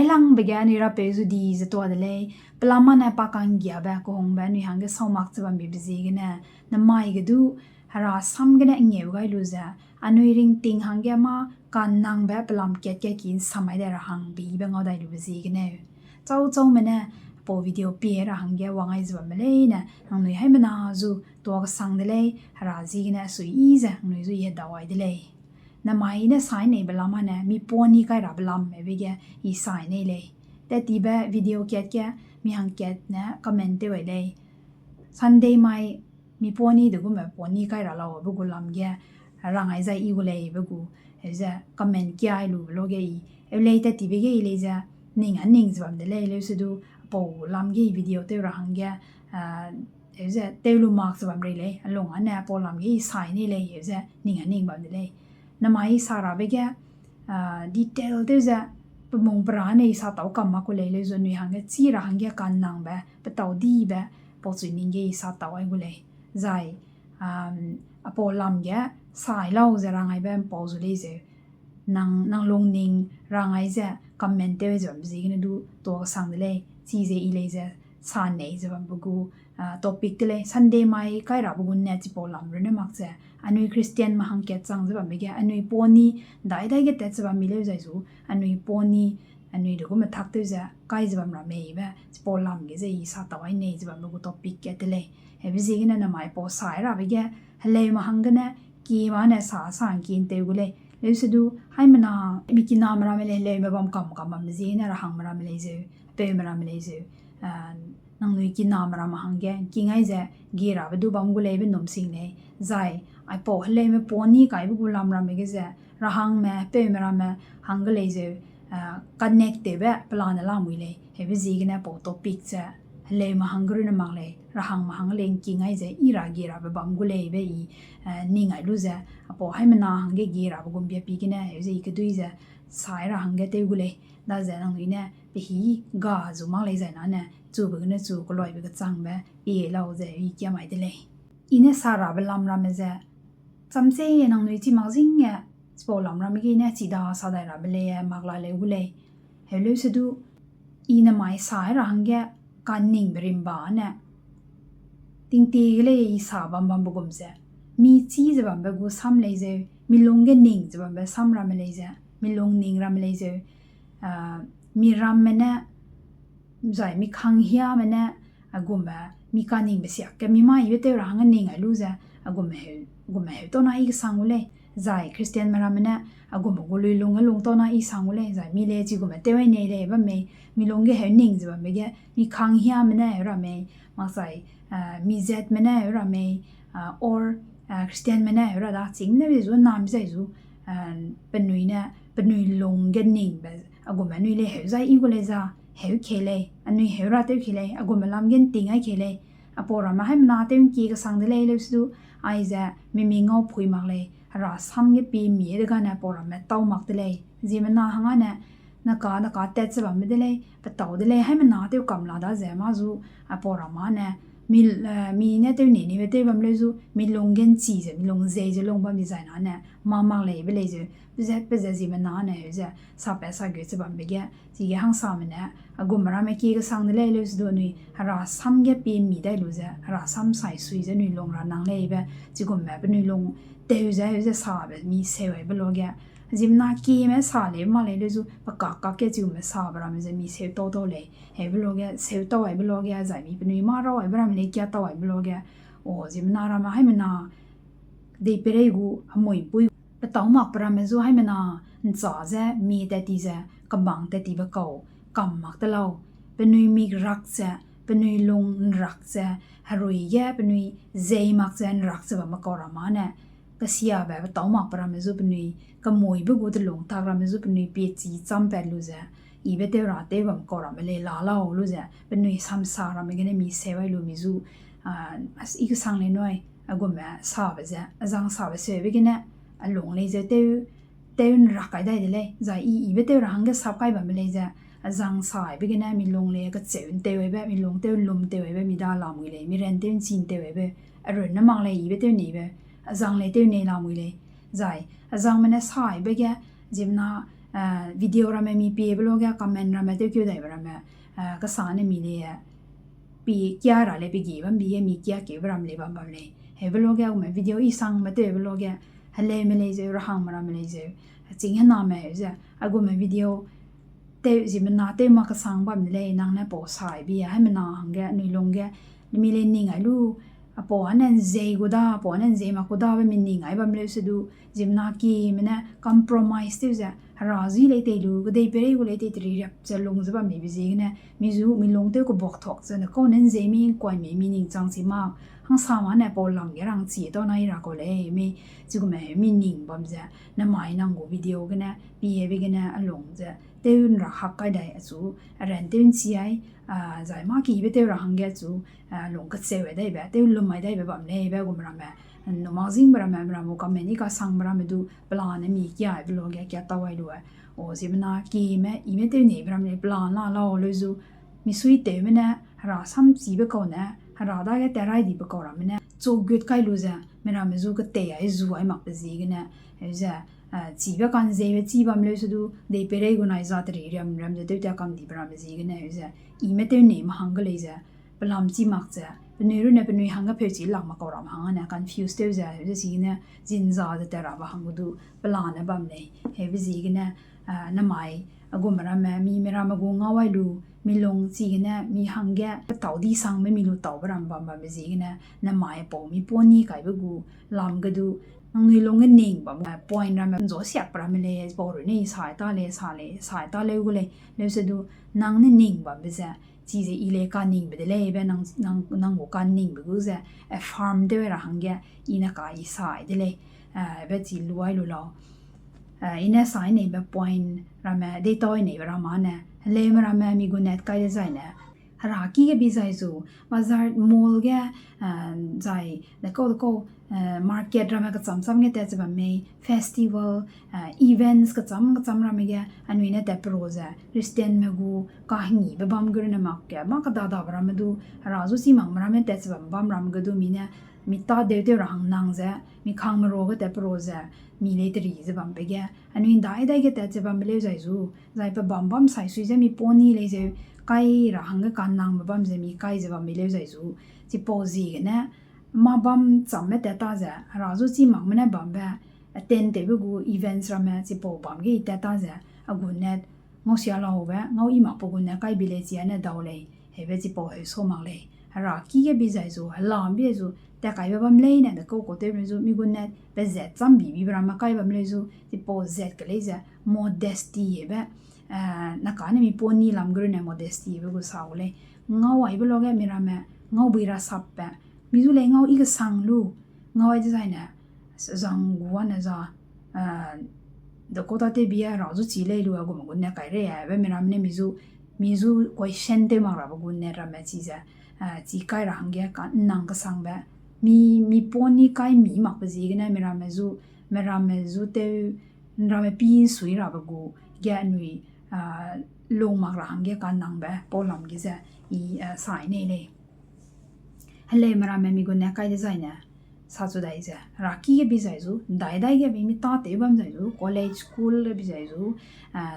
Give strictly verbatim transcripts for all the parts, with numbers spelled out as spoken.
Ailangbe ge anui rapeu zu di ze tuâ de lei, pelamane pa ka'nggiabe kehungbe anui hangge sau mak ze bambe ziegene, namai ge du, hera sam gene ngeu gai lu ze, anui ringting hangge mâ ka'nnangbe pelam kat ge ki ’nsam mai de ra hang bibe ngau dai lube ziegeneu. Chau chaume ne, pau video pie ra hangge wang ai ze bamme leine, nangnui haimena zu tuâ kesang de lei, hera ziegene suiyi ze nangnui zu I hedau ai de lei. Namai ne sai neibe lamane, mi poni kai rabe lam mebe ge I sai nei lei. Tat tibe video kat ge, mi hangkat ne comment tew ai lei. Sunday mai, mi poni de gume poni kai ra lau be gu lam ge, rang ai zai I gu lei be gu, heuze comment kia ai lube lo ge I, eu lei tat tibe ge I lei ze, ning a ning ze bam de lei, leusedu, pau lam ge I video tew ra hangge, heuze tew lu mak ze bam rei lei, alung ane pau lam ge I sai nei lei, heuze ning a ning bam de lei. Namai I sa rabe ge, detail tew ze, pe mung pe ra ne I sa tau kam mak gu lei, leu zu anui hangge chî ra hangge ka'nnangbe, pe tau dibe, pau chui ning ge I sa tau ai gu lei. Zai, apau lam ge, sai lau ze rang aibe ’mpau zu lei zeu. Nang, nang lungning rang ai ze comment tew ze bambe ziegene du tuâ kesang de lei, chize I lei ze sa nei ze bambe gu, topic de lei, Sunday mai kai rabe gu ne chipau lam runne mak ze, anui Christianme hangkat chang ze bambe ge, anui poni, dai dai ge tat ze bam mi leu zai zu, anui poni, anui de gume tak tew ze, kai ze bam ra meibe, chipau lam ge ze I sa tau ai nei ze bambe gu topic kat de lei. Hebe ziegene namai pau sai rabe ge, heleume hanggene, ki ma ne sa sa ’ngki ’ntew gu lei. Leusedu, haimena, mi kiname ramme lei, heleume bam kam kam bambe ziegene ra hangme ramme lei zeu, peume ramme lei zeu, nangnui kiname ramme hangge, ’ngking ai ze, gie rabe du bam gu lei be num sing lei, zai, aipau heleume poni kaibe gu lam ramme ge ze, ra hangme, peume ramme, hangge lei zeu, connect tewbe pelane lamui lei, hebe ziegene pau topic ze, heleume hangge runne mak lei, ra hangme hangge lei ’ngking ai ze, I ra gie rabe bam gu lei be I, ning ai lu ze, apau haimena hangge gie rabe gum bia pi gene, heuze I kedui ze, sai ra hangge tew gu lei, daze nangnui ne, pe hî ga zu mak lei zai nane, chube gene chu keloibe kechangbe, pie lau ze I kiamai de lei. I ne sa rabe lam ramme ze, chamse nangnui chi mak zing e, chipau lam ramme ge I ne chida sa dai rabe lei e, mak la leu gu lei. Heu leusedu, I namai sa ra hangge, kaningbe rimba ne, tingtie ge lei I sa bam bambe gum ze, mi chî ze bambe gu sam lei zeu, mi lung ge ning ze bambe sam ramme lei ze, mi lung ning ramme lei zeu, mi ramme ne, zai mi kanghiame ne, a gume, mi kaningbe siak ge mi maibe tew ra hangge ning ai lu ze, a gume heu, gume heu tau na I kesang gu lei, zai Christianme ramme ne, a gume gu lui lung ge lung tau na I sang gu lei, zai mi lei chigume tew ai nei lei bam mei, mi lung ge heu ning ze bambe ge, mi kanghiame ne heu ra mei, makchai, mi zatme ne heu ra mei, or, Christianme ne heu ra da, ching ne zu nam zai zu, penui ne, penui lung ge ningbe, a gume anui lei heu zai I gu lei za, heu kei lei, anui heu ra tew kei lei, a gume lam ge ’nting ai kei lei, apau ramme haimena tew ’ngkie kesang de lei leusedu, aize, mi mi ngau phui mak lei, hera sam ge pie mi degane apau ramme tau mak de lei, ziemmena hangane, naka, naka tat ze bambe de lei, petau de lei, haimena tew kam la daze mâ zu, apau ramme ne, mi, mi ne tew nei neibe tew bam leu zu, mi lung ge ’nchi ze, mi lung zei ze lung bam dizai nane, mâ mak lei be lei zeu, pezat pezat ziemmena ne heu ze, sapat sa gu ze bambe ge, chige hangsame ne, a gume ramme kie kesang de lei leusedu anui, hera sam ge pie mi dai lu ze, hera sam sai sui ze anui lung ra nang lei be, chigume penui lung tew ze heu ze sabe mi seu aibe lo ge, ziemmena kieme sa lei mak lei leu zu, pe kak kak ge chigume sabe ramme ze mi seu tau tau lei, heube lo ge, seu tau aibe lo ge, zai mi penui mâ rau aibe ramme lei kia tau aibe lo ge, o ziemmena ramme haimena, deipeirei gu, hemuipui, petau makbe ramme zu haimena, ’nchâ ze, mi tat ti ze, kebang tat tibe kau, kam mak te lau, penui mik rak ze, penui lung ’nrak ze, herui ge penui zei mak ze ’nrak ze bamme kau ramme ne, kesiabe petâu makbe ramme zu penui, kemuibe gu telung tak ramme zu penui pie chi champat lu ze, ibe tew ra tew bam kau ramme lei la lau lu ze, penui samsa ramme gene mi seu ai lu mi zu, i kesang lei nui, a gumme sabe ze, a zang sabe seube gene, a lung lei ze tew, tew ’nrak kai dai de lei, zai i ibe tew ra hangge sap kai bamme lei ze, a zang saibe gene mi lung lei kecheu ’ntew aibe, mi lung tew lum tew aibe, mi da lamui lei, mi ran tew ’nchi ’ntew aibe, a runne mak lei ibe tew neibe, a zang lei tew nei lamui lei, zai, a zangme ne saibe ge, ziemmena, Video ramme mi piebe luge comment ramme tewkeu daibe ramme, kesane mi lei, pi kia ra lei pe gi bam bi ge mi kia keube ram lei bam bam lei. Heube luge agume video i sangbe tewbe luge, heleume lei zeu, rahangme ramme lei zeu, ching hename heu ze, agume video tew ziemmena tew mak kesang bam de lei, nang ne pau sai bi a, haimena hangge, anui lungge, mi lei ning ai lu, apau ane nzei gu da, apau ane nzei mak gu dabe mi ning ai bam leu se du, ziemmena kime ne compromise tew ze, hera zui lei tei lu, kedei peirei gu lei tei teri riap ze lung ze bam mibe ziegene, mi zu mi lung tew kebuak thuak ze, ne kau ne nzei mi nkuai mi, mi ning chang chi mak, hangsama ne pau lam ge rang chi tau nai ra kau lei, mi, chigume mi ning bam ze, namai nang gu video gene, pi hebe gene, alung ze, tew nra hak kai dai achu, aran tew nchi ai, zai mâ kibe tew ra hangge chu, lung kecheu ai daibe, tew lum ai daibe bam leibe gum ramme, numazingbe ramme, ramme comment i kasangbe ramme du, pelane mi kia aibe luge kia tau ai lu ai. O ziemmena kime, ime tew neibe ramme lei pelane lau leu zu, misui tewme ne, hera samchibe kau ne, hera dage tat rai dibe kau ramme ne, chu gut kai lu ze, mi ramme zu ketei ai zu ai makbe ziegene, heu ze, chibe kanzeibe chi bam leu se du, dei peirei gu nai za teri riam riam ze tew tat kam dibe ramme ziegene, heu ze, ime tew nei ma hangge lei ze, pelam chi mak ze, penui runne penui hangge pheu chi lak ma kau ram hang ane confuse tew ze, heu ze ziegene, zin za ze tat rabe hangge du, pelane bam lei, heube ziegene, namai, agume ramme, mi, mi ramme gu ngau ai lu, mi lung chigene, mi hangge, petau di sangbe mi lu taube ram bam bambe ziegene, namai pau mi pau ni kaibe gu, lam ge du, nangnui lungge ning bam, point ramme nzua siakbe ramme lei, pau runne i sai ta lei, sa lei, sai ta leu gu lei, leu se du, nang ne ning bambe ze, chize i lei kaningbe de leibe, nang, nang, nang gu kaningbe gu ze, affirm tew ra hangge, i ne ka i sai de lei, be chi lu ai lu lau. I ne sai neibe point ramme, deitau neibe ramme ne, heleume ramme mi gu net kai dezaine, hera ki ge bi zai zu, bazar mall ge, zai, dekau dekau, market ramme kecham cham ge tat ze bam mei, festival, events kecham kecham ramme ge, anui ne tat peru ze, Christianme gu kahengibe bam ge runne mak ge, mâ kedadabe ramme du, hera zu chi makme ramme tat ze bam bam ram ge du mi ne, mi tâ deu tew ra hang nang ze, mi kangme ru ge tat peru ze, mi lei teri ze bambe ge, anui ndai dai ge tat ze bambe leu zai zu, zai pe bam bam sai sui ze mi pau ni lei zeu, kai ra hangge kanangbe bam ze mi kai ze bambe leu zai zu, chipau ziegene, mâ bam chamme tat ta ze, hera zu chi makme ne bambe, attend tewbe gu events ramme chipau bam ge i tat ta ze, a gu ne, ngau sia laube, ngau i makbe gu ne kai bi lei chi ane dau lei, heube chipau heu sa mak lei. Hera ki ge bi zai zu, helam bi zu, tat kaibe bam leine, dekau kau tewme zu, mi gu ne, pe zat cham bi bibe ramme kai bam leu zu, chipau zat ke lei ze, modesty hebe, na kane mi pau ni lam ge runne modesty hebe gu sa gu lei. Ngau aibe luge mi ramme, ngau bui ra sapbe, mi zu lei ngau i kesang lu, ngau ai dezaine, zang gu ane za, dekau tate bi a hera zu chi lei lu a gum gu ne kai rei aibe mi ramme ne mi zu, mi zu question tew mak rabe gu ne ramme chi ze, chi kai ra hangge ka nang kesangbe, mi, mi pau ni kai mi makbe ziegene mi ramme zu, mi ramme zu tew, nramme pi nsui rabe gu, ge anui, lung mak ra hangge kanangbe pau lam ge ze, i, sai nei lei. Heleume ramme mi gu ne kai dezaine, sa chu dai ze, hera ki ge bi zai zu, ndai dai ge bi mi tâ tew bam zai zu, college, school ge bi zai zu,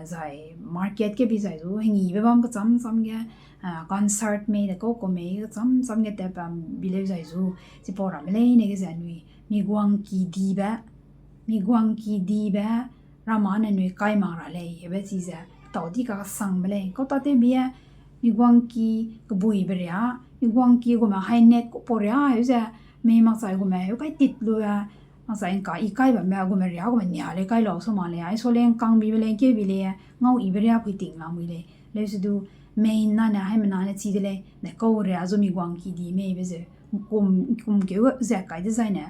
zai market ge bi zai zu, hengibe bam kecham cham ge, concert mei, dekau kau mei kecham cham ge tat bam bi leu zai zu, chipau ramme leine ge ze anui, mi guangki dibe, mi guangki dibe, ramme ne anui kai mak ra lei, hebe chi ze, tau di kasangbe lei. Kau tate bi a, mi guangki kebuibe ria, mi guangki gume hainet kau pau ria, heu ze, mei makchai gume heu kai tit lu a, makchai ngka i kai bambe, gume ria gume nia lei kai lau sa mak lei, ai sa lei ngkang bibe lei, keu bi lei, ngau ibe ria pui ting lamui lei. Leu se du, mei na ne, haimena ne chi de lei, ne kau ria zu mi guangki di mei be ze, ngkum, ngkum keu zat kai dezaine,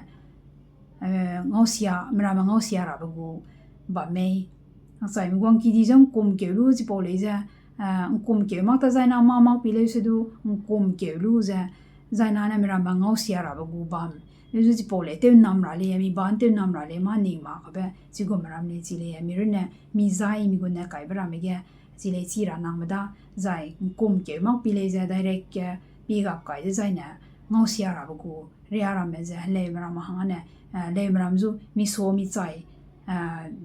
ngausia, meramme ngausia rabe gu bam mei. Makchai mi guangki di ze ngkum keu lu chipau lei ze, ngkum keu mak ta zaina mâ mak pi leu se du, ngkum keu lu ze, zaina ne meramme ngausia rabe gu bam. Leu zu chipau lei tew nam ra lei, mi ban tew nam ra lei, mâ ning mak kabe, chi gu meram lei chi lei, mi runne, mi zai mi gu ne kaibe ramme ge, chi lei chi ra nangbe da, zai ngkum keu mak pi lei ze direct ge, pi gap kai dezaine, ngausia rabe gu, ria ramme ze, heleume ramme hang ane, leume ram zu, mi sa mi chai,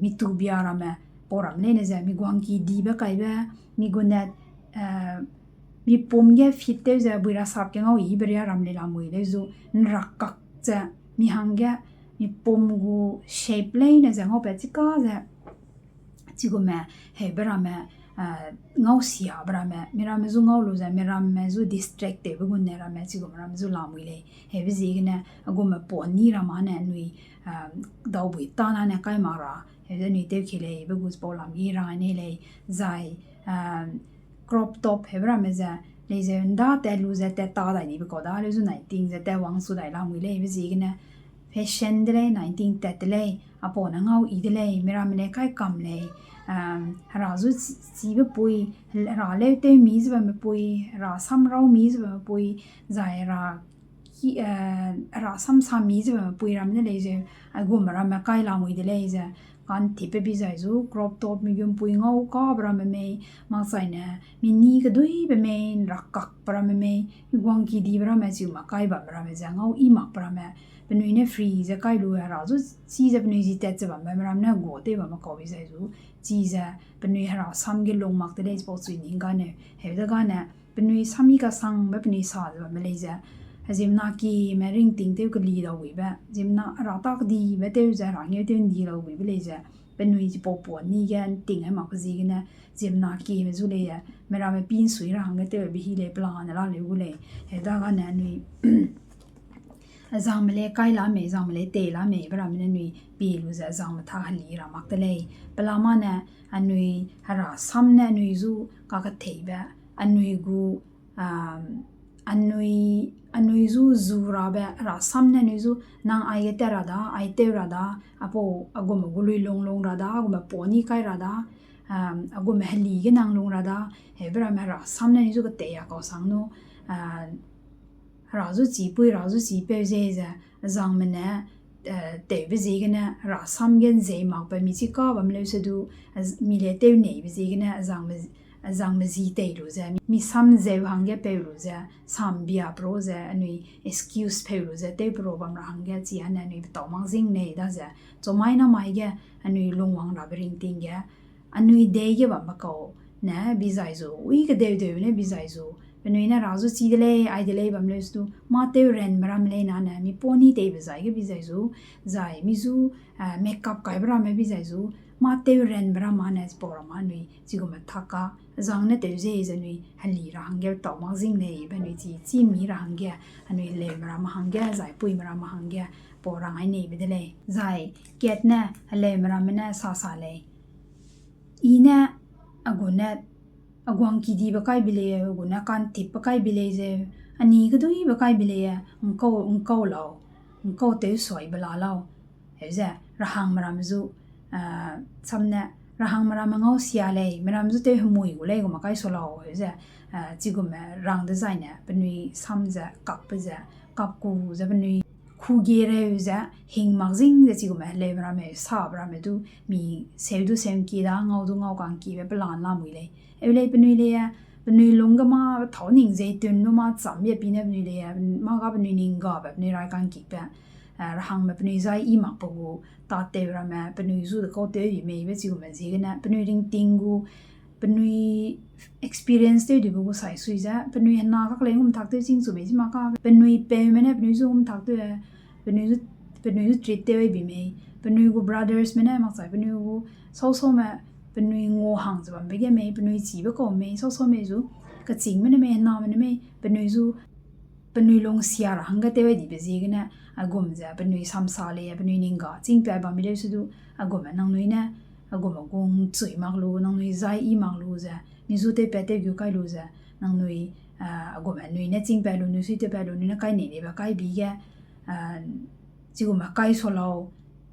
mi tu bia ramme, pau ram leine ze, mi guangki dibe kaibe, mi gu ne, eh, mi pum ge fit tew ze, bui rasap ge ngau yibe ria ram lei lamui leu zu, nrak kak ze, mi hangge, mi pum gu shape leine ze, ngau pat chika ze, chigume, heube ramme, eh, ngau siabe ramme, mi ramme zu ngau lu ze, mi ramme zu distract tewbe gu ne ramme, chigume ramme zu lamui lei. Heube ziegene, a gume pau ni ramme ne, anui, eh, daubui tana ne kai mak ra, heube anui tew ke lei, be gu pau lam gi ra ne lei, zai, eh, crop top heube ramme ze, lei ze nda tat lu ze tat ta dai nibe kau da, leu zu nai ting ze tat wang su dai lamui lei, be ziegene, fashion de lei, nai ting tat de lei, a pau ne ngau yi de lei, mi ramme lei kai kam lei, um, hera zu chi-, chibe pui, hera leu tew mi ze bamme pui, hera sam rau mi ze bamme pui, zai hera ki, eh, hera sam sa mi ze bamme pui ramme ne lei ze, a gume ramme kai lamui de lei ze, kan tipe bi zai zu, crop top mi gum pui ngau kabe ramme mei, makchaine, mi ni keduibe mei, nrak kakbe ramme mei, mi guangki dibe ramme chigume kai bamme ramme ze, ngau yi makbe ramme, penui ne free ze kai lu hera zu, chi ze penui zi tat ze bamme, mi ramme ne gu tew bamme kau bi zai zu, chi ze penui hera sam ge lung mak de lei, chipau chui ning gane, heu de gane, penui sami kasangbe penui sa ze bamme lei ze, ziemmena kime ringting tew keli dau guibe, ziemmena hera tak dibe tew ze hera ngeu tew ndi dau guibe lei ze, penui chipau pau ni ge nting ai mak ziegene, ziemmena kime zu lei ze, mi ramme pinsui ra hangge tewbe hi lei pelane la leu gu lei, heu da gane anui, azangme lei kai la mei, azangme lei tei la mei, be ramme ne anui pie lu ze azangme tha heli ra mak de lei. Pelama ne anui hera sam ne anui zu kaketheibe, anui gu, um, anui, anui zu zu rabe, hera sam ne anui zu nang aige tat ra da, ai tew ra da, a pau, a gume gu lui lung lung ra da, a gume pau ni kai ra da, um, a gume heli ge nang lung ra da, heube ramme hera sam ne anui zu ketei a kau sang nu, uh, hera zu chipui, hera zu chipeu ze ze, azangme ne, eh, tewbe ziegene, hera sam ge nzei makbe mi chika bam leu se du, az-, mi lei tew neibe ziegene, azangme, azangme zi tei lu ze, mi, mi sam zeu hangge peu lu ze, sam bia pro ze, anui excuse peu lu ze, tew pro bam ra hangge, chi ane anui betau mak zing nei da ze, chomai namai ge, anui lungwang rabe ringting ge, anui dei ge bambe kau ne bi zai zu, ui kedeu deu ne bi zai zu, penui ne hera zu chi de lei, ai de lei bam leu se du, mâ tew ranbe ramme lei nane, mi pau ni teibe zai ge bi zai zu, zai mi zu, eh, makeup kaibe ramme bi zai zu, mâ tew ranbe ramme ne chipau ramme anui, chigume thaka, zang ne tew ze ze anui, heli ra hangge tau mak zing lei, be anui chi, chi mi ra hangge, anui heleume ramme hangge, zai puime ramme hangge, pau rang ai neibe de lei. Zai, kat ne, heleume ramme ne sa sa lei. I ne, a gu ne, a guang kidibe kai bi lei, a gu ne kantipbe kai bi lei ze, a ni keduibe kai bi lei, ngkau, ngkau lau, ngkau tew suaibe la lau. Heu ze, rahangme ramme zu, ah, sam ne, rahangme ramme ngau sia lei, me ramme zu tew hemui gu lei gu ma kai sa lau, heu ze, ah, chigume rang dezaine, penui sam ze, kakbe ze, kak ku ze penui, ku ge reu ze, hing mak zing ze chigume, heleume ramme, sabe ramme du, mi seu du seu ngki da, ngau du ngau kangkibe pelan lamui lei. Eu lei penui lei, penui lung ge mâ, thâu ning ze tun lu mâ cham be pi ne penui lei, mâ ga penui ning gabe, penui rai kangkibe. Eh, rahangme penui zai i makbe gu, tatew ramme, penui zu de kau tew i meibe chigume ziegene, penui ringting gu, penui experience tew dibe gu sai sui ze, penui hena kak lei ngum tak tew ching chu mei chi mâ ka, penui peume ne penui zu ngum tak tew, penui zu, penui zu treat tew bi mei, penui gu brothers me ne makchai penui gu, sau saume, penui ngau hang ze bambe ge mei, penui chibe kau mei, sau sau mei zu, kechîngme ne mei, hename ne mei, penui zu, penui lung sia ra hangge tew ai dibe ziegene, a gum ze, penui samsa lei, penui ning ga, chîngpat bam mi leu se du, a gume nangnui ne, a gume gung chui mak lu, nangnui zai i mak lu ze, mi zu tewpat tew gu kai lu ze, nangnui, ah, a gume nui ne chîngpat lu, nui sui tewpat lu, nui ne kai nei leibe kai bi ge, ah, chigume kai sa lau,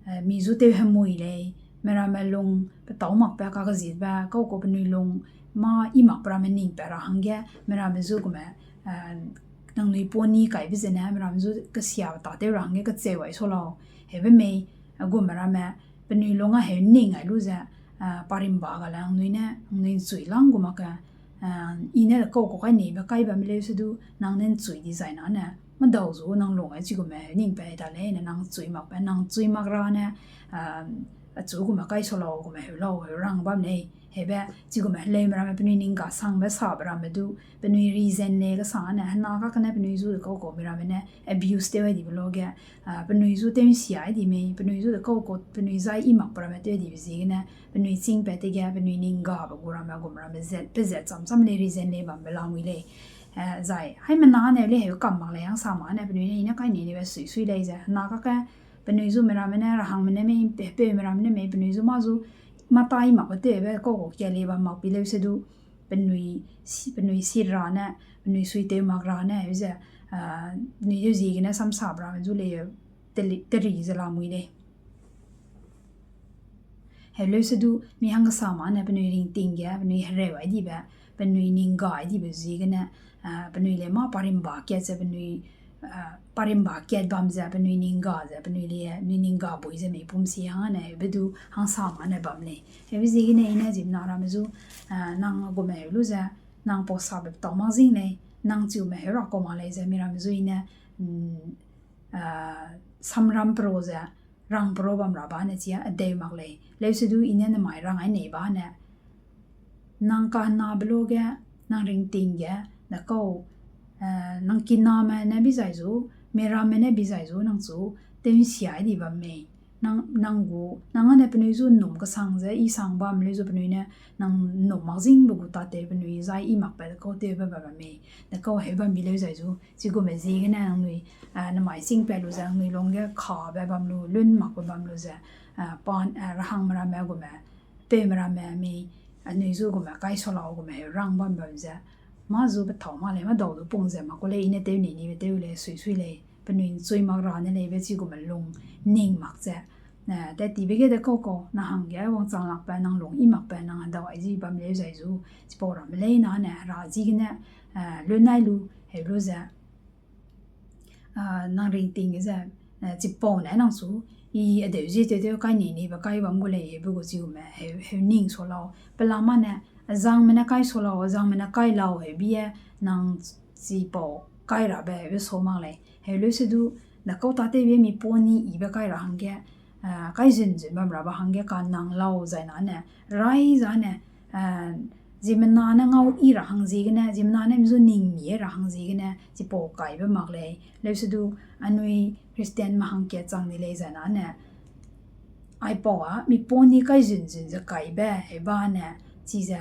eh, mi zu tew hemui lei, me ramme lung petâu makbe, kakzitbe, kau kau penui lung mâ i makbe ramme ningpat ra hangge, me ramme zu gume, eh, nangnui pau ni kaibe zene, me ramme zu kesiabe tatew ra hangge kecheu ai sa lau, heube mei, eh, gume ramme, penui lung a heu ning ai lu ze, eh, parimba ga le nangnui ne, nangnui nchui lang gu mak ge, eh, i ne kau kau kai neibe kai bam leu se du, nang ne nchui design a ne, medau zu nang lung ai chigume, ningpat ta lei ne nang chui makbe, nang chui mak ra ne, eh, achu gume kai sa lau, gume heu lau, heu rang bam lei. Hebe, chigume heleume ramme penui ning ga sangbe sabe ramme du, penui reason le kesang ne, hena kakene penui zu de kau kau mi ramme ne, abuse tew ai dibe lo ge, ah, penui zu tew nsia ai di mei, penui zu de kau kau, penui zai i makbe ramme tew dibe ziegene, penui chîng pat dege, penui ning gabe gu ramme, gum ramme zet, pe zet cham cham le reason le bambe lamui lei. Eh, zai, haimena ne le heu kam mak lei, hangsame ne, penui ne, i ne kai ni nibe sui sui lei ze, hena kake, penui zu me ramme ne, rahangme ne mei, pe, peu me ramme ne mei, penui zu mâ zu, mâ tai makbe tewbe kau kau kia le bam mak pi leu se du, penui si, penui si ra ne, penui suitew mak ra ne, heu ze, ah, penui deu ziegene samsabe ramme zu le, teli-, teri ze lamui lei. Heu leu se du, mi hangkesame ne penui ringting ge, penui hereu ai dibe, penui ning ga ai dibe ziegene, ah, penui le mâ parimba kat ze penui, ah, parimba kat bam ze penui ning ga ze, penui le, penui ning ga bui ze mei pum si hang ne, heube du hangsame ne bam lei. Heube ziegene i ne ziemmena ramme zu, ah, nang gume heu lu ze, nang pau sabe tau mak zing lei, nang chiume heu ra kau mak lei ze mi ramme zu i ne, mm, ah, samram pero ze, rang pero bam ra ba ne chia, adeu mak lei. Leu se du i ne nemai rang ai nei ba ne. Nang kahnabe lo ge, nang ringting ge, ne kau, eh, nang kiname ne bi zai zu, mi ramme ne bi zai zu, nang chu, tew nsia ai di bam mei. Nang, nang gu, nang ane penui zu nnum kesang ze, i sang bam leu zu penui ne, nang nnum mak zingbe gu tat tew penui zai i makbe de kau tewbe bam mei. Ne kau heu bam bi leu zai zu, chigume ziegene nangnui, ah, nemai chîng pat lu ze, nangnui lungge kabe bam lu, lun makbe bam lu ze, ah, pa, ah, rahangme ramme gume, peume ramme mei, anui zu gume kai sa lau gume heu rang bam bam ze, mâ zu pe tau mak lei, mâ dau du pung ze mak ku lei, i ne tew ni nibe tew lei, sui sui lei, penui nchui mak ra ne leibe chigume lung ning mak ze, eh, tat tibe ge de kau kau, nang hangge wangchang lakbe, nang lung i makbe, nang hedau ai zi bam leu zai zu, chipau ramme leine ne, hera ziegene, eh, lun nai lu, heu lu ze, ah, nang ringting ge ze, eh, chipau ne nang chu, i adeu zie tew tew kai ni nibe kai bam gu lei, heube gu chigume, heu, heu ning sa lau. Pelama ne, azangme ne kai sa lau, azangme ne kai lau, heube e, nang chipau kai rabe, heube sa mak lei. Heu leu se du, ne kau tâtewbe mi pa ni ibe kai ra hangge, ah, kai zun zun bam rabe hangge ka nang lau zai na ne, rai zane, ah, ziemmena ne ngau i ra hang ziegene, ziemmena ne mi zu ning mi ra hang ziegene, chipau kaibe mak lei. Leu se du, anui Christianme hangkat chang ni lei zai na ne, aipau a, mi pa ni kai zun zun ze kaibe, heba ne, chize,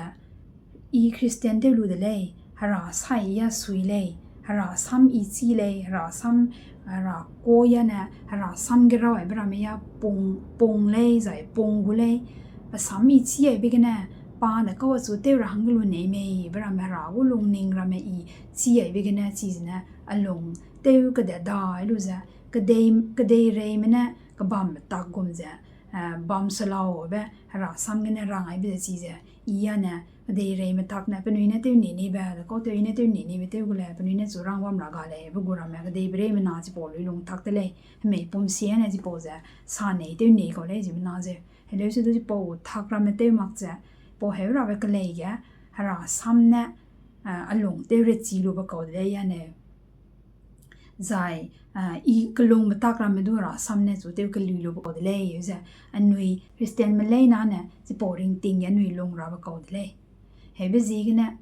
i Christian tew lu de lei, hera sai ya sui lei, hera sam i chî lei, hera sam, hera ka ya ne, hera sam ge rau aibe ramme ya pung, pung lei, zai pung gu lei, pe sam i chî aibe gene, pa ne kau achu tew ra hangge lu nei mei, be ramme hera gu lungning ramme i chî aibe gene, chize ne, a lung tew kede dai lu ze, kedei, kedeireime ne, kebambe tak gum ze, eh, bam se lau be, hera sam gene rang aibe ze chize, i ya ne, kedeireime tak ne, penui ne tew ni nibe, de kau tew i ne tew ni nibe tew gu lei, penui ne chu rang bam ra ga lei, be gu ramme, kedeibereime na chipau lui lung tak de lei, hemei pum sie ne chipau ze, sa nei tew ni kau lei, ziemmena ze, heleu se du chipau tak ramme tew mak ze, pau heu rabe kelei ge, hera sam ne, eh, a lung tew rechi lube kau de lei ya ne. Zai, ah, i kelungbe tak ramme du hera sam ne chu tew kelui lube kau de lei, ze, anui Christianme leine ne, chipau ringting ge anui lung rabe kau de lei. Heube ziegene,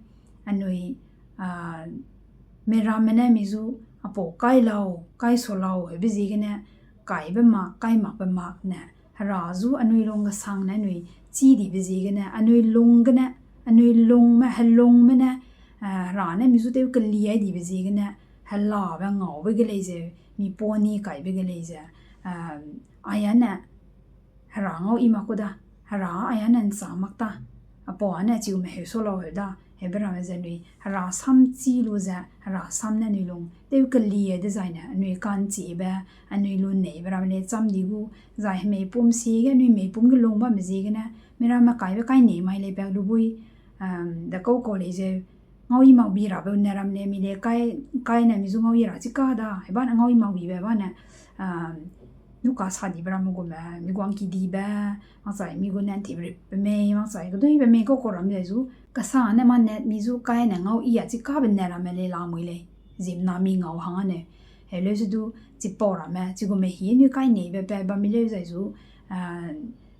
anui, ah, mi ramme ne mi zu, apau kai lau, kai sa lau, heube ziegene, kaibe mak, kai makbe mak ne, hera zu anui lung kesang ne anui chî dibe ziegene, anui lung gene, anui lungme, helungme ne, eh, hera ne mi zu tew keli ai dibe ziegene, helabe ngaube ge lei ze, mi pa ni kaibe ge lei ze, eh, ai a ne, hera ngau i mak ku da, hera ai a ne nchâ mak ta, apau a ne chiume heu sa lau heu da, heube ramme ze anui, hera sam chî lu ze, hera sam ne anui lung, tew keli ai dezaine, anui ka'nchibe, anui lu neibe ramme lei cham di gu, zai hemei pum sie ge, anui mei pum ge lung bamme ziegene, mi ramme kaibe kai nei mai lei pa lu bui, um, de kau kau lei ze, ngau i mak bi rabe ne ramme lei, mi lei kai, kai ne mi zu ngau i ra chika da, heba ne ngau i mak bibe ba ne, um, nu kasa dibe ramme gume, mi guang ki dibe, makchai mi gu ne ntibripbe mei, makchai keduibe mei kau kau ramme lei zu, kasa ne ma ne mi zu kai ne ngau i a chikabe ne ramme lei lamui lei, ziemmena mi ngau hang a ne. Heleu se du, chipau ramme, chigume hi anui kai neibe pa bam mi leu zai zu, ah,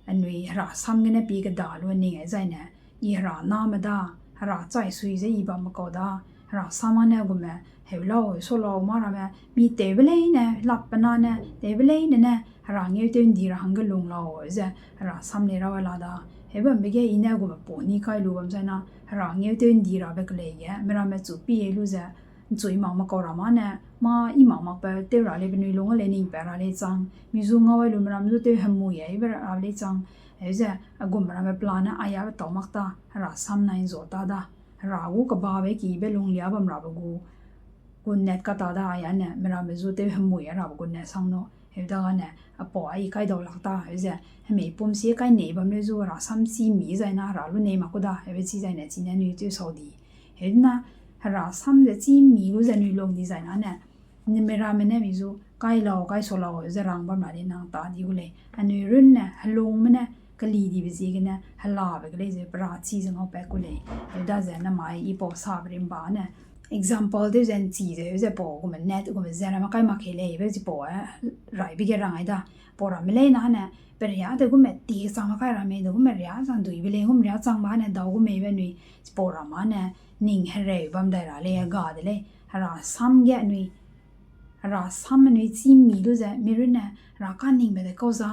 Anui hera sam gene pi keda lu ning ai zaine, i hera name da, hera chai sui ze i bamme kau da, hera sam ane gume, heu lau, heu sau lau, mâ ramme, mi tewbe leine, lap pe na ne, tewbe leine ne, hera ngeu tew ndi ra hangge lung lau, ze, hera sam lei ra la da. Heu bambe ge i ne gume pa ni kai lu bam zaina, hera ngeu tew ndi rabe kelei ge, miramme chu pi lu ze, nchui mak me kau ra mâ ne, mâ i mak mak pe tew ra lei penui lung le ning pe ra lei chang, mi zu ngau ai lu miram zu tew hemui ai be ra lei chang, heu ze, a gum ramme plan ne aia be tau mak ta, hera sam nai nzua ta da, hera gu kebabe kibe lunglia bam rabe gu, gu net ka ta da aia ne, miramme zu tew hemui ai rabe gu net sang nu, heu dagene, apau ai kai dau lak ta, heu ze, hemei pum sie kai nei bam leu zu hera sam chî mi zaina hera lu nei mak ku da, heube chi zaine chine anui tew sau di. Heu na, hera sam ze chî mi lu ze anui lung di zaina ne, miramme ne mi zu kai lau, kai sau lau, heu ze rang bam ra lei nang ta di gu lei. Anui runne, helungme ne, keli dibe ziegene, helabe ge lei ze, pera chî ze ngau pat ku lei. Heu daze, namai i pau sabe rimba ne, example tew ze nchi ze, heu ze pau gume net, gume ze ramme kai mak kei lei, be chipau, eh, raibe ge rang ai da. Pau ramme leine ne, peria de gume ti chang kai ramme, de gume ria chang duibe lei, gume ria chang ba ne, dau gumeibe anui, chipau ramme ne, ning hereu bam dai ra lei, ga de lei, hera sam ge anui, hera sam anui chî mi lu ze, mi runne, hera kaningbe de kau za,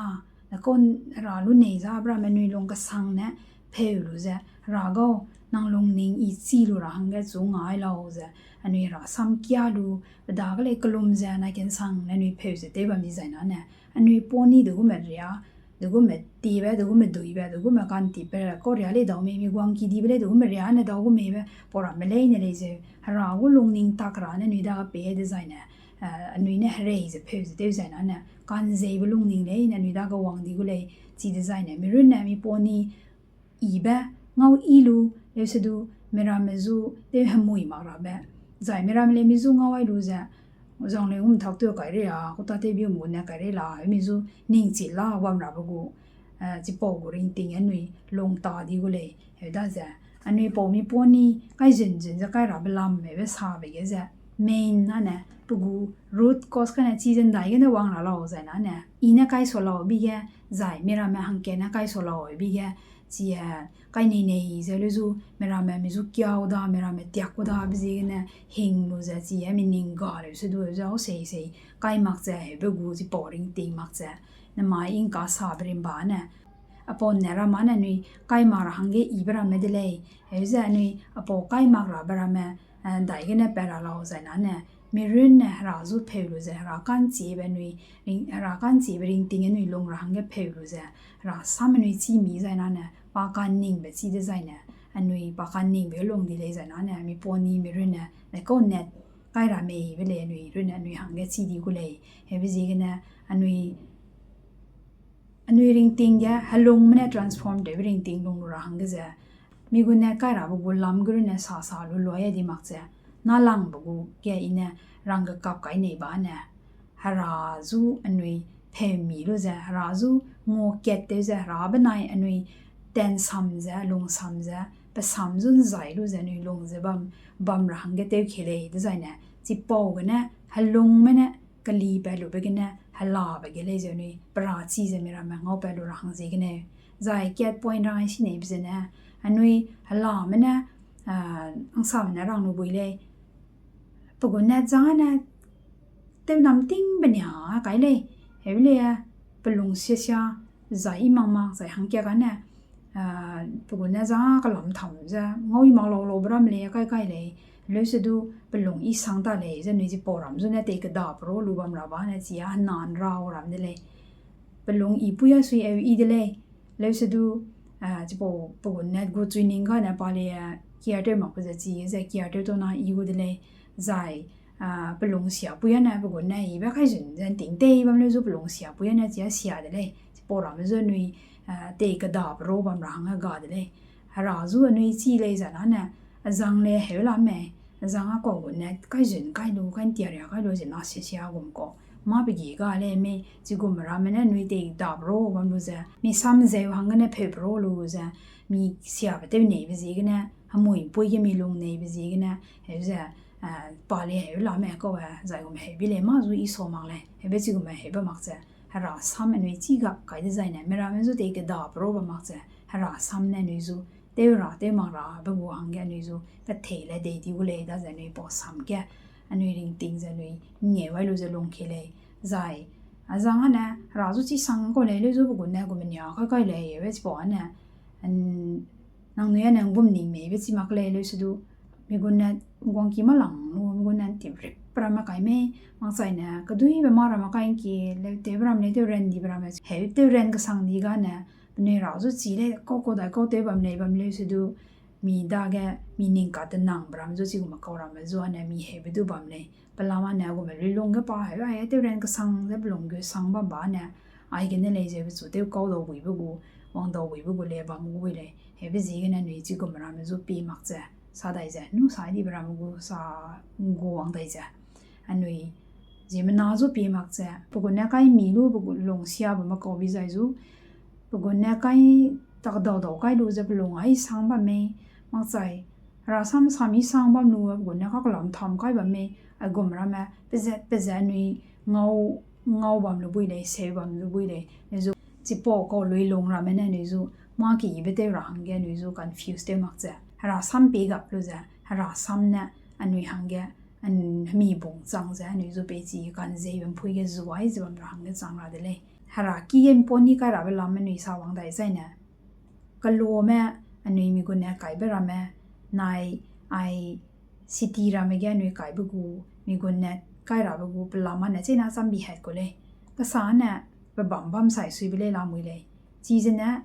de kau hera lu nei za, be ramme anui lung kesang ne, pheu lu ze, hera gau, nang lungning i chî lu ra hangge chu ngai lau ze, anui hera sam kia lu, pe dage lei kelum ze, nai kensang ne anui pheu ze tew bam di zaina ne, anui pa ni de gume ria, de gume tibe, de gume duibe, de gume kantibe, kau ria lei dau mei, mi guang ki dibe lei, de gume ria ne dau gumeibe, pau ramme leine lei zeu, hera gu lungning tak ra ne anui dage pei dezaine, eh, anui ne herei ze pheu ze tew zaina ne, kanzeibe lungning leine anui dage wang di gu lei, chi dezaine, mi runne, mi pa ni, ibe, ngau i lu, leusedu, miramme zu, tew hemui mak rabe. Zai miramme lei mi zu ngau ai lu ze, zang lei gum tak tew kai rei a, ku ta tew bi gum gu ne kai rei la, mi zu ning chi la bam rabe gu, eh, chipau gu ringting anui lung ta di gu lei, heu daze. Anui pau mi pa ni, kai zun zun ze kai rabe lam mebe sabe ge ze. Main na ne, pe gu root cause kane chi ze ndai gene wang ra lau zaina ne. I ne kai sau lau bi ge, zai miramme hangkat ne kai sau lau bi ge, chi, eh, kai nei nei ze lu zu, miramme mi zu kiau da, miramme tiak ku da, be ziegene hing lu ze chi, eh, mi ning ga leu se du, ze au sei sei, kai mak ze, heube gu chipau ringting mak ze. Namai ingka sabe rimba ne. Apau ne ramme ne anui kai mak ra hangge ibe ramme de lei. Heu ze anui apau kai mak rabe ramme, eh, ndai gene pat ra lau zaina ne. Mi runne hera zu pheu lu ze, hera kanchibe anui, ring-, hera kanchibe ringting anui lung ra hangge pheu lu ze, hera sam anui chî mi zaina ne, pa kaningbe chi dezaine, anui pa kaningbe lung di lei zaina ne, mi pa ni mi runne, ne kau net, kai ra meibe lei anui runne anui hangge chi di gu lei. Heube ziegene anui, anui ringting ge helungme ne transform tewbe ringting lung lu ra hangge ze. Mi gu ne kai rabe gu lam ge runne sa sa lu loi di mak ze. Nâlangbe gu ge i ne rangge kap kai nei ba ne. Hera zu anui pheu mi lu ze, hera zu ngua kat tew ze, hera benai anui tensam ze, lungsam ze, pe sam zu nzai lu ze anui lung ze bam, bam ra hangge tew kei lei dezaine. Chipau gene helungme ne kelipat lube gene helabe ge lei ze anui perachi ze miramme ngaupat lu ra hang ziegene. Zai kat point rang ai si neibe zene, anui helame ne, ah, hangsame ne rang lu bui lei. Pe gu net zang ne, tew nam tingbe nia kai lei, heu lei, pelung sia sia, zai i mak mak, zai hangkia gane, ah, pe gu ne zang kelam tham ze, ngau i mak lau laube ram lei, kai kai lei, leusedu pelung i sang ta lei, ze anui chipau ram zu ne tei keda pe ro lu bam ra ba ne chi a henan rau ram de lei. Pelung i pui a sui eu i de lei, leusedu, ah, chipau pe gu net gu chui ning gane pa lei, ah, care tew mak pe ze chi, ze care tew tau na i gu de lei, zai, ah, pelung sia pui ane pe gu ne ibe kai zun ze nting tei bam leu zu pelung sia pui ane chi a sia de lei. Chipau ramme zu anui, ah, tei keda pe ro bam ra hangge ga de lei. Hera zu anui chi lei zai nane, azang lei heu la mei, azang a kau gu ne kai zun kai lu, kai ntia ria kai lu ze na sia sia gum kau. Mâ pe gi ga lei mei, chigum ramme ne anui tei da pe ro bam lu ze, mi sam zeu hanggene pheu pe ro lu ze, mi siabe tew neibe ziegene, hemui mpui ge mi lung neibe ziegene, heu ze, eh, pa lei heu la mei kau, eh, zai gum heu bi lei mâ zu i sau mak lei, heube chigum heube mak ze, Hera sam anui chî gap kai dezaine, miramme zu tei keda perau bam mak ze, Hera sam ne anui zu tew ra, tew mak rabe gu hangge anui zu kethei le dei di gu lei, daze anui pau sam ge, anui ringting ze anui ngeu ai lu ze lungke lei, zai, a zang ane, Hera zu chi sang kau lei, leu zu pe gu ne gu menia kai kai lei, be chipau ane, nangnui ane nggum ning mei be chi mak lei, leu se du, mi gu ne guangki mâ lang lu, mi gu ne tim rip ramme kai mei, makchaine, keduibe mâ ramme kai ngki, leu tewbe ram lei, tew ran dibe ramme, heu tew ran kesang di gane, penui Hera zu chi lei, kau kau dai kau tew bam lei, bam leu se du, mi dage, mi ning katenangbe ram zu chigum kau ramme zu ane, mi heube du bam lei. Pelama ne gume luilung ge pa heu ai tew ran kesang ze pelung gu sang bam ba ne, aigene lei ze pechu tew kau dau buibe gu, wang dau buibe gu lei bam gu bui lei. Heube ziegene anui chigum ramme zu pie mak ze, sa dai ze, nu sai dibe ramme gu sa gu wang dai ze. Anui ziemmena zu pie mak ze, pe gu ne kai mi lu pe gu lung siabe me kau bi zai zu, pe gu ne kai tak dau dau kai lu ze pelung ai sang bam mei, makchai, Hera sam sam i sang bam lu, pe gu ne kaklam tham kai bam mei, aigum ramme, pezat, pezat anui ngau, ngau bam lu bui lei, seu bam lu bui lei, ne zu, chipau kau luilung ramme ne anui zu, mâ keyibe tew ra hangge anui zu confuse tew mak ze, Hera sam pie gap lu ze, Hera sam ne anui hangge, an, hemi bung chang ze, anui zu peichi kanzeibe mpui ge zuai ze bam ra hangge chang ra de lei. Hera ki ge mpau ni kai rabe lam anui sa wang dai zaine, kelome, anui mi gu ne kaibe ramme, nai, ai, city ramme ge anui kaibe gu, mi gu ne kai rabe gu pelama ne cheina chambi hat ku lei. Kesa ne, pe bam bam sai suibe lei lamui lei. Chizene,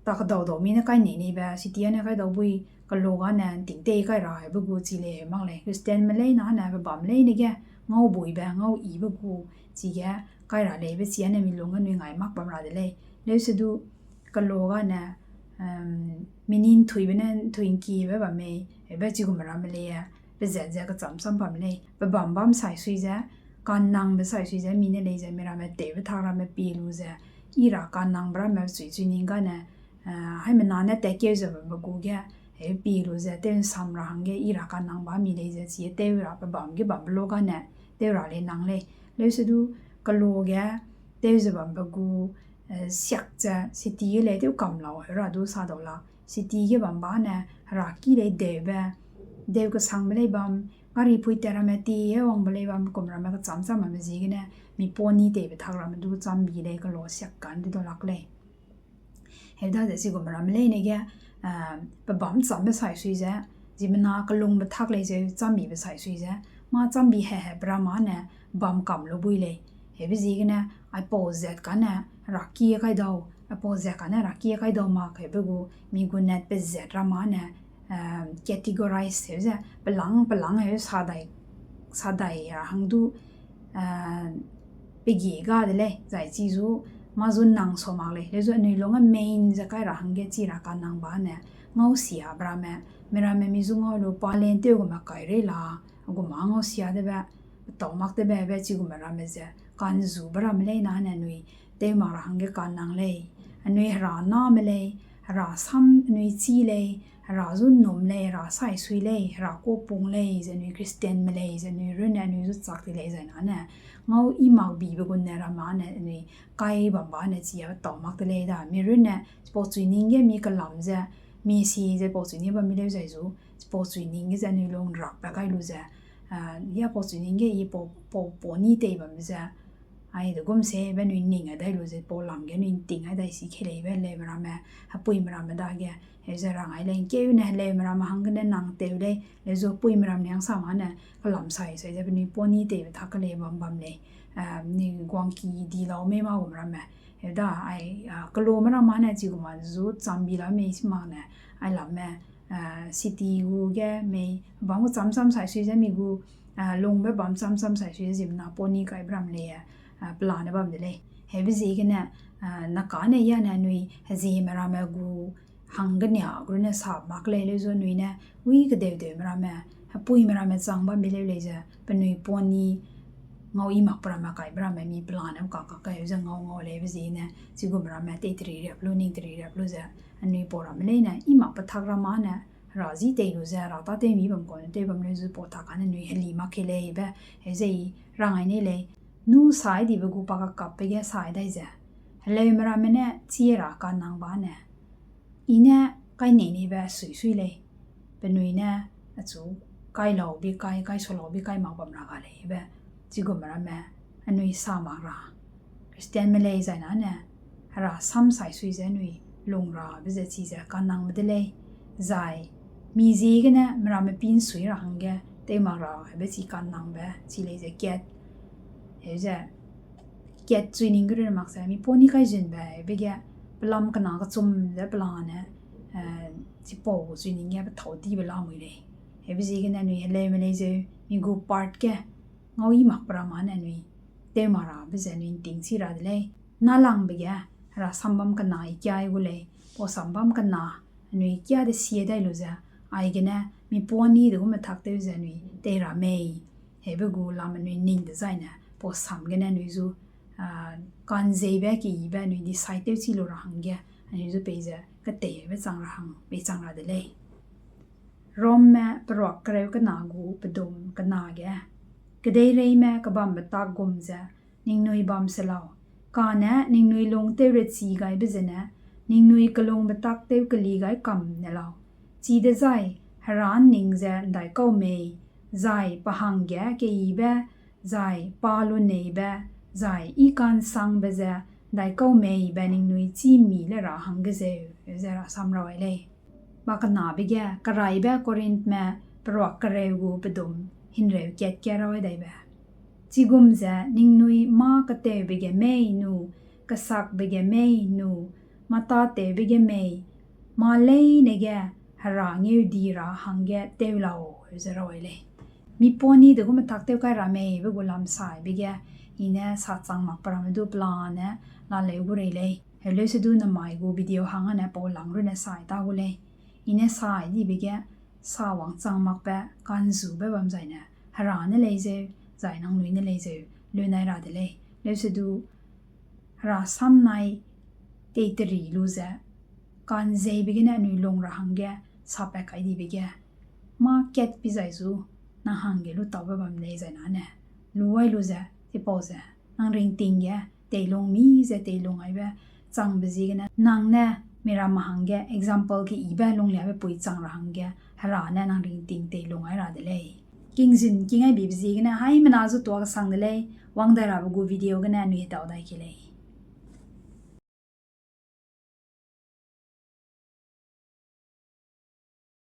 tak dau dau mi ne kai nei neibe, city ane kai dau bui, kelo gane nting tei kai ra hebe gu chi lei heu mak lei. Christianme leine ane pe bam leine ge, ngau buibe, ngau yibe gu, chige kai ra leibe chi ane mi lung ge nui ngai mak bam ra de lei. Leu se du, kelo gane, mini nthuibe ne nthui ngkibe bam mei, hebe chigum ramme lei, pezat ze kecham cham bam lei. Pe bam bam sai sui ze, kannangbe sai sui ze, mi ne lei ze, mi ramme tewbe tak ramme pie lu ze, i ra kannangbe ramme chui chui ning gane, haimena ne tatkeu ze bambe gu ge, heu pie lu ze, tew nsam ra hangge, i ra kannangbe mi lei ze, chie tew ra pe bam ge bambe lo gane, tew ra lei nang lei. Leu se du, kelo ge, tew ze bambe gu, siak ze, city ge lei tew kam lau, heu ra du sa dau la. City ge bam ba ne, Hera ki lei deube, deu kesangbe lei bam, gari pui tat ramme ti, e wangbe lei bam, kum ramme kecham cham bamme ziegene, mi pau ni teibe tak ramme du chambi lei kelo siak kan de dau lak lei. Heu daze chigum ramme leine ge, pe bam chambe sai sui ze, ziemmena kelungbe tak lei zeu chambibe sai sui ze, mâ chambi hehe pe ramme ne, bam kam lu bui lei. Heube ziegene, aipau zat kane, Hera ki kai dau, aipau zat kane Hera ki kai dau mak heube gu, mi gu ne pezat ramme ne, categorize heu ze, pelang, pelang heu sa dai, sa dai ra hang du, pe gie ga de lei, zai chi zu, mâ zu nang sa mak lei, leu zu anui lungge main ze kai ra hangge chi ra kannangbe ne, ngau siabe ramme, mi ramme mi zu ngau lu pa lenteu gume kai rei la, a gu mâ ngau sia debe, petau mak debe be chigum ramme ze, kanzube ramme leine ne anui, tew mak ra hangge kannang lei, anui Hera name lei, Hera sam anui chi lei, Hera zu nnum lei, Hera sai sui lei, Hera kuapung lei, ze anui Christianme lei, ze anui runne anui zu chak ti lei zai nane, ngau i mak bibe gunne ramme ne anui, kai bam ba ne chi a tau mak de lei da, mi runne, chipau chui ning ge mi kelam ze, mi si ze pau chui ning bam mi leu zai zu, chipau chui ning ge ze anui lung rakbe kai lu ze, a, ya pau chui ning ge i pau, pau, pau ni tei bambe ze, ai de gum se be anui ning a dai lu ze, pau lam ge anui nting a dai si ke lei be heleume ramme, hepuime ramme dage, heu ze rang ai lei, ngkeu ne heleume ramme hanggene nang tew lei, leu zu hepuime ram niang sa ma ne, kelam sai sai ze penui pau ni teibe tak ke lei bam bam lei, ni guangki di lau mei ma gum ramme, heu da ai, a, kelome ramme ne chigum a zu chambi la mei si mak ne, ai lamme, city gu ge mei bam gu cham cham sai sui ze mi gu, lungbe bam cham cham sai sui ze ziemmena pau ni kaibe ram lei, pelane bam de lei. Heube ziegene, nakane ya ne anui hezieme ramme gu hanggenia gu runne sa mak lei leu zu anui ne, wi kedeudeume ramme, hepuime ramme chang bam bi leu lei ze, penui pau ni ngau i makbe ramme kaibe ramme mi pelane ka ka kai heu ze ngau ngau leibe ziegene, chigum ramme tei teri riap lu, ning teri riap lu ze, anui pau ramme leine, i makbe tak ramme ne, Hera zi tei lu ze, Hera tâtew mi bam kau ne tew bam leu zu pau tak kane anui heli mak ke lei be, heu ze i rang ai nei lei. Nu saidibe gu pa kakapbe ge sai dai ze, heleume ramme ne chi ra kanang ba ne, I ne kainei neibe sui sui lei, penui ne achu kai lau bi kai, kai sa lau bi kai mak bam ra ga lei be, chigume ramme anui sa mak ra. Christianme lei zai na ne, hera sam sai sui ze anui lung rabe ze chi ze kanangbe de lei, zai mi ziegene meramme pinsui ra hangge tew mak ra hebe chi kanangbe chi lei ze kat, heu ze kat chui ning ge run mak ze mi poni kai zunbe hebe ge pelam kena kechum ze pelane, eh, chipau chui ning ge pethau dibe lamui lei. Hebe ziegene anui heleume lei zeu mi gu part ge ngau i makbe ra ma ne anui tew mak rabe ze anui nting chi ra de lei. Nalangbe ge, hera sam bam kena I kiai gu lei, pau sam bam kena anui kia de sie dai lu ze, aigene mi poni de gu metak tew ze anui tei ra mei, hebe gu lam anui ning dezaine pau sam gene anui zu, ah, kanzeibe keyibe anui decide tew chi lu ra hangge, anui zu peize keteibe chang ra hang pei chang ra de lei. Romme peruak kereu kena gu pedum kena ge, kedeireime kebambe tak gum ze ningnui bam se lau, kane ningnui lung tew rechi gaibe zene, ningnui kelungbe tak tew keli gai kam ne lau. Chidezai, hera ’nning ze ’ndaikau mei, zai pe hangge keyibe, zai pa luneibe, zai i ka'nsangbe ze ’ndaikau mei be ningnui chî mi le ra hangge zeu, ze rasam ra ai lei. Pakenabe ge, keraibe Korinthme peruak kereu gu pedum himreu kat ge ra ai daibe. Chigum ze ningnui mâ ketewbe ge mei nu, kesakbe ge mei nu, mâ tâtewbe ge mei, mâ leine ge hera ngeu di ra hangge tew lau, ze ra ai lei. Mi poni de gu metak tew kai ra mei be gu lam saibe ge, I ne sa chang makbe ramme du pelane laleu gu rei lei. Heleusedu namai gu video hang âne pau lang runne sai ta gu lei. I ne saidibe ge, sa wangchang makbe ka'nzube bam zaine, hera ne lei zeu, zai nangnui ne lei zeu, lunai ra de lei. Leusedu, hera sam nai teiteri lu ze, ka'nzeibe gene anui lung ra hangge, sapat kai dibe ge, mâ kat pi zai zu, nang hangge lu taube bam lei zai nane, lu ai lu ze, chipau ze, nang ringting ge, teilung mi ze teilung aibe, changbe ziegene, nang ne, miramme hangge, example keyibe lungliabe pui chang ra hangge, hera ne nang ringting teilung ai ra de lei. Kingzun king ai bibe ziegene, haimena zu tuâ kesang de lei, wang dai rabe gu video gene anui hedau dai ke lei.